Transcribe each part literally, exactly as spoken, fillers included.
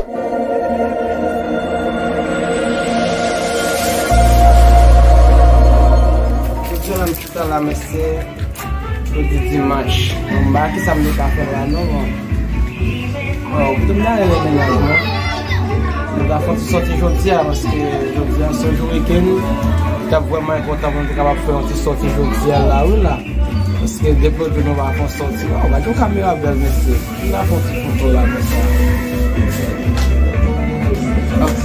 Jodi a la, m chita la, mesye. Jodi dimanch. Bon, m pa ki sa m te ka fè la, non, bon. Bon, ou te m ta renmen mennaj mwen. Nou ta fè yon ti sòti jodi a, paske jodi a se yon jou wikenn. Li t ap vrèman enpòtan pou nou te kapab fè yon ti sòti jodi a la, wi, la. Paske depi lòt jou nou pa fè yon sòti. Waw, gade yon kamera bèl, mesye. M ta fè yon ti foto la konsa. Ok.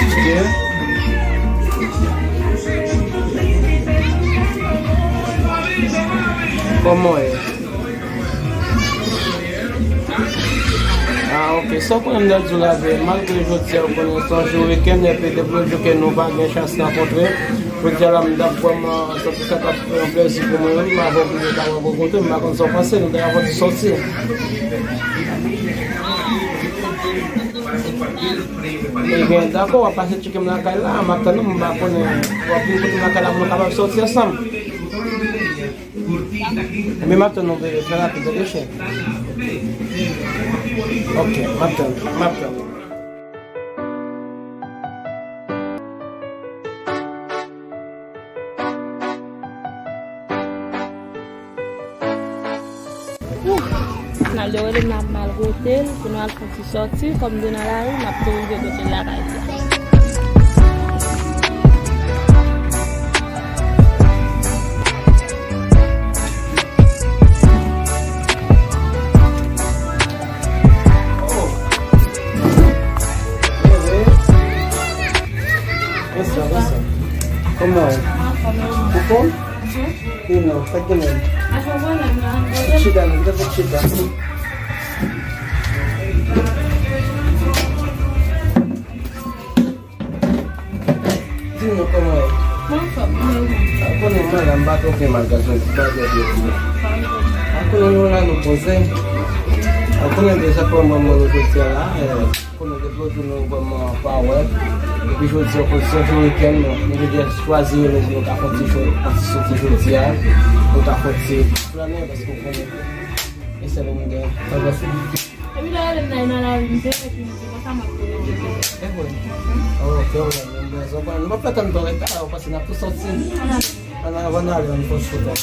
Ok. Kòman w ye? Ah, ok. Sa w konnen m t ap di w la, men malgre jodi a, ou konnen se yon jou wikenn, epi depi lòt jou ke nou pa gen chans rankontre, jodi a la, m t ap vrèman santi sa t ap fè yon plèzi pou mwen menm, m avè w pou nou ta rankontre, m pa konn sa w panse, nou ta fè yon ti sòti. Ebyen, dakò, w ap pase tcheke m lakay la, m ap tann ou, m pa konnen, w ap vin kote m lakay la pou nou kapab sòti ansanm. Ebyen, m ap tann ou, bebe, fè rapid, ok, cheri? Ok, m ap tann ou, m ap tann ou. Naldo rele m, m ap mal kote l pou nou al fè yon ti sòti. Kòm m te nan lari, m ap tou rive kote l lakay li a. Bonswa, bonswa. Kòman w ye? Ou fòm? Wi non, sa k gen menm? Chita non, chita. Di m non, kòman w ye? Mwen anfòm, mwen menm. A, konnen madanm pa twò fè mal gason, pa twò fè mal. A, konnen nou la, nou poze. A, konnen deja kòman mwen jodi a la, eh, konnen depi lòt jou nou vrèman pa wè. Epi jodi a, se yon jou wikenn, nou, nou te chwazi rele pou nou ka fè yon ti sòti jodi a. Nou ka fè yon ti flannen, paske w konnen, e sèl ou m gen. Epi lè w rele m nan, nan lari, m te rete, se konsa m ap rele w. E vre? Oh, ok, w rele m, m bezwen konn. M p ap fè tann twò reta, w panse n ap tou sòti. Ann ale. Ann ale, ann ale, ann fè yon ti foto.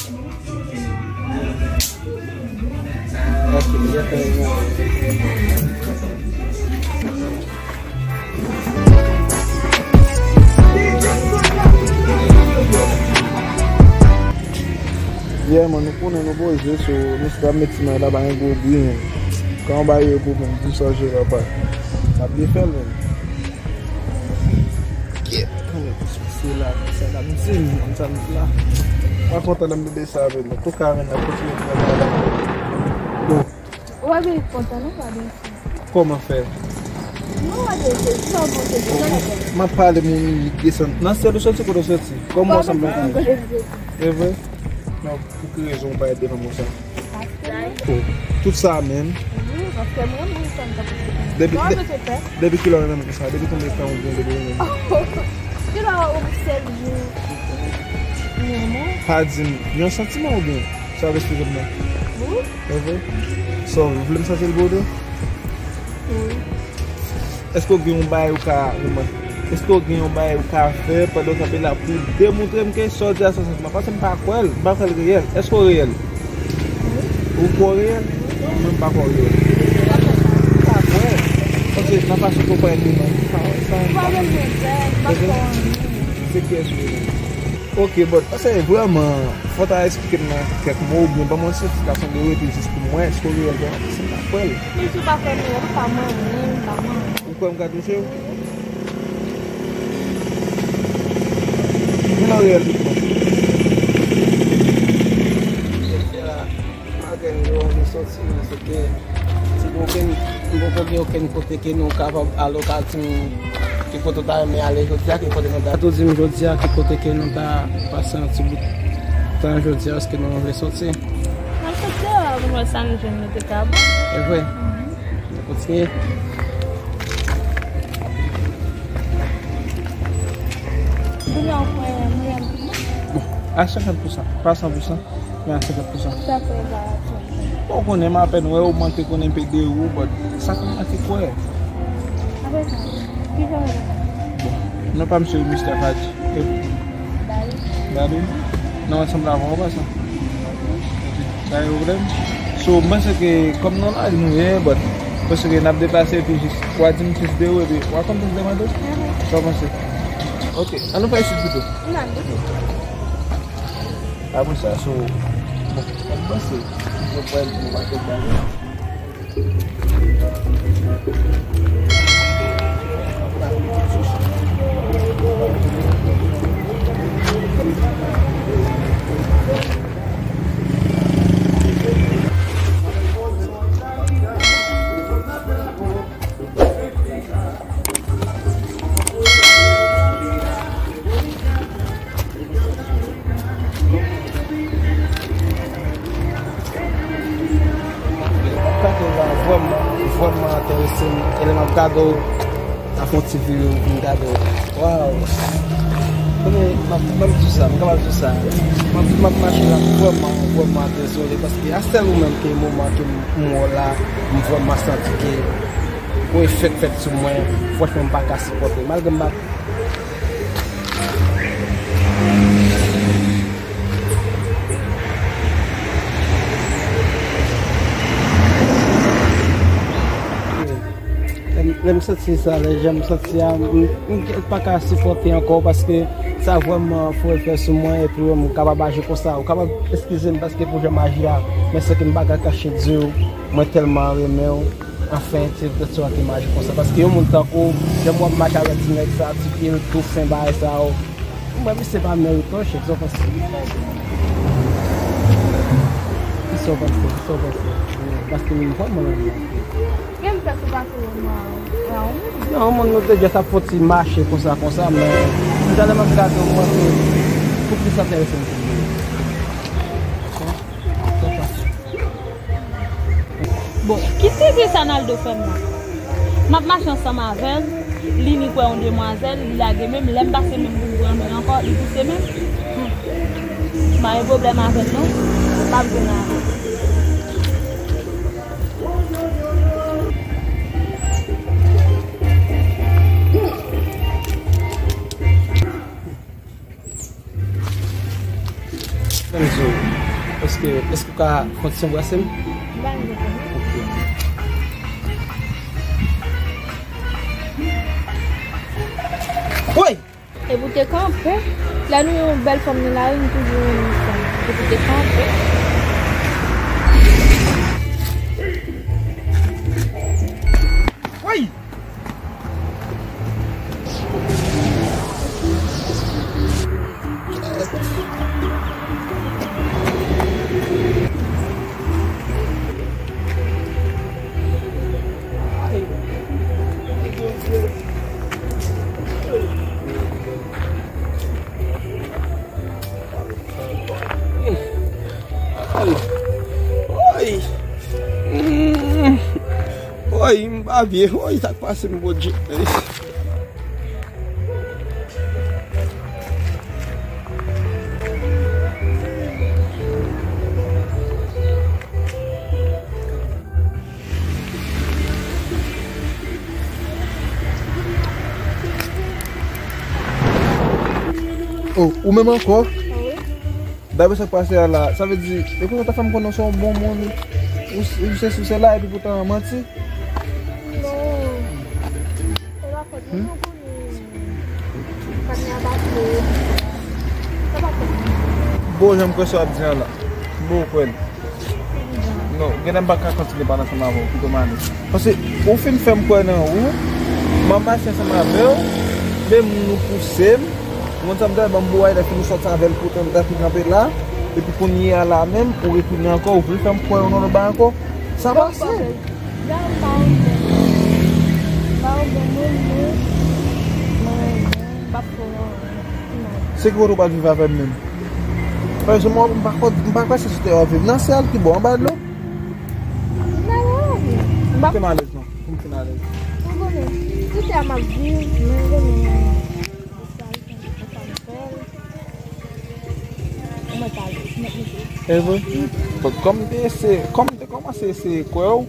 Ok, m ap fè yon. Yeah, man, nou konnen nou poze, so, nou sot ap met ti mwen la, pa gen gwo bri, men. Kan w ba yo pou mwen, di sa jere pa. N ap byen fè l, men. Yeah, se la, sa n ap di, m, sa n ap la. Mwen kontan nan bebe sa, men. Tou ka, men, n ap kontinye travay la. Bon. Ou pa bezwen kontan non, pa bezwen. Kòman fè? Non, pa bezwen, se sa w panse de sa la. M ap pale moun li desann. Nan syèl ou soti, kote w soti? Kòman w sanble konnen? E vre? Non, pou ki rezon w pa ede fanm konsa? Paske. Oh, tout sa menm? Wi, paske mwen, mwen, sa m ta posib. Depi, depi kilè w renmen m konsa? Depi konbyen tan ou gen depi w renmen m? Kilè w sèl jou ou renmen m? Pa di m, yon santiman ou gen? Sa w eksplike m nan? Wi. E vre? So, ou vle m santi l pou ou tou? Wi. Èske w gen yon bagay ou ka, kòman? Èske w gen yon bagay ou ka fè pandan w kanpe la pou w demontre m ke sa w di a se yon santiman? Paske m pa kwè l, m pa kwè l reyèl. Èske w reyèl? Wi. Ou kwè w reyèl? Mwen, m pa kwè w reyèl. M pa kwè. Paske nan fason ke w parèt devan m, m pa wè sa. Ou pa bezwen pè, m pa kwè w anyen. Se kiyès ou ye menm? Ok, but, paske vrèman, fò w ta eksplike m nan kèk mo, oubyen ban m yon ti esplikasyon de rete jis pou m wè èske w reyèl vrèman, paske m pa kwè l. Men si w pa kwè m reyèl, ou pa manyen m, m pa manyen w. Ou kwè m ka touche w? Vin nan reyèl tout bon. Maten yo, nou sòti, nou sòti. Ti gen okenn, m poko gen okenn kote ke nou kapab ale, ou ka di m ki kote w ta renmen ale jodi a, ki kote nou ta. Ou di m jodi a ki kote ke nou ta pase yon ti bout tan jodi a, èske nou vle sòti? N ap sòti deyò a pou n wè sa nou jwenn, nou te ka bon. E vre? Mhm. Nou kontinye. Kounye a w kwè mwen renmen? Bon, a senkant pousan, pa san pousan. Men a senkant pou san. Sa fè ba. Bon, ou konnen, m apèn wè ou, manke konnen pe de ou, but sa fè m manke kwè. Apre sa, ki jan ou ye? Bon, non pa m se Mister Hadj. E Dadou. Dadou? Non, ansanm la, ou pa sa? Pa gen pwoblèm. So, m panse ke, kòm nan lari nou ye, but m panse ke n ap deplase, epi jis, w a di m jis de ou, epi w a konn plis de mwen tou? Mhm. Sa w panse? Ok, ann nou fè isit pito. Apre sa, so, bon, m panse, yo pral di nou pa kèk bagay. Gade w la, vrèman, vrèman enterese m. E lè m ap gade w, sa fè yon ti vire, m vin gade w. Waw! Konnen, m ap, m ap di sa, m kapab di sa. M ap, m ap mache la, vrèman, vrèman dezole, paske a sèl ou menm ke moman ke m, m wè w la, m vrèman santi ke yon efè k fèt sou mwen, franchman, m pa ka sipòte. Malgre m pa Lè m, lè m santi sa, lè jan m santi a, m, m, m pa ka sipòte ankò paske sa vrèman fè efè sou mwen epi m kapab aji konsa. Ou kapab eskize m paske pou jan m aji a, men se ke m pa ka kache di w, mwen tèlman renmen w. Anfen, se petèt sa ki mache konsa. Paske yon moun tankou w, lè m wè m mache avèk ti nèg sa, ti pye l tou fen bagay sa yo. Mwen, misye pa merite w, chèk, sa w panse? Kisa w panse? Kisa w panse? Paske m vrèman renmen w. Gen m fè sou pase w nan, nan yon moun. Non, yon moun nou te jis ap fon ti mache konsa, konsa, men, m talè m ap gade w, mwen, se pou plis enterese m. Sa w panse? Bon, ki trete sa Naldo fè m nan? M ap mache ansanm avè l, li ni kwè yon demwazèl, li lage men m, lè m pase men m pou m pran men l ankò, li pouse men m. Hmm. M pa gen pwoblèm avè l non, m ap jwenn avè l. Fè m di w, èske, èske w ka fè yon ti anbrase m? M pa gen pwoblèm. Ok. Woy! Epi w te kanpe. Lè nou yon bèl fanm nan lari, nou toujou renmen fanm. Epi w te kanpe. Woy! Ay! Ay! Mm. Ay, m babye. Ay, sa k pase m, Bondye. Oh, ou menm ankò? Wi. Dapre sa k pase a la, sa vle di, e konsa ta fè m konnen w se yon bon moun, ou, ou se si, se la, epi poutan manti. Non. E pa fòt mwen, non, konnen. Patnè a pa vle. Sa pa fòt mwen. Bon, jan m kwè sa w ap di an la. Bon, kwè l. Non, genlè m pa ka kontinye pale ansanm avè w, pito m ale. Paske ou fin fè m kwè nan ou, m ap mache ansanm avè w, men moun ou pouse m, ou konn sa m ta ban m bourad, lè fini sòti avè l, poutan m ta fin kanpe la, epi kounye a la menm, ou retounen ankò, ou vle fè m kwè yon lòt bagay ankò. Sa pase. Gade m pa yon bon moun. M pa yon bon moun, men mwen, m p ap fè w anyen. Se ki kote w pral viv avè m menm? Paske mwen, m pa kwè, m pa kwè se sou tè w ap viv. Nan syèl ki bò? Anba dlo? Nan lari. M pa. Kite m alèz non. Pou m fin alèz. Ou konnen, sou tè a m ap viv, men konnen, sa l fè, sa l fè. Mwen pale, mwen pale. E vre? But kòm m te eseye, kòm m te kòmanse eseye kwè w,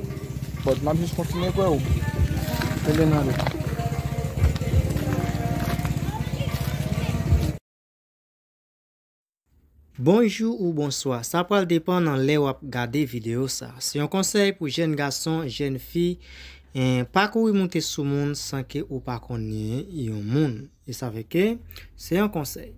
but m ap jis kontinye kwè w. Kenbe nan do. Bonjou ou bonswa, sa pral depann nan lè w ap gade videyo sa. Se yon konsèy pou jèn gason, jèn fi, en, pa kouri moute sou moun san ke ou pa konnen yon moun. E sa fè ke se yon konsèy.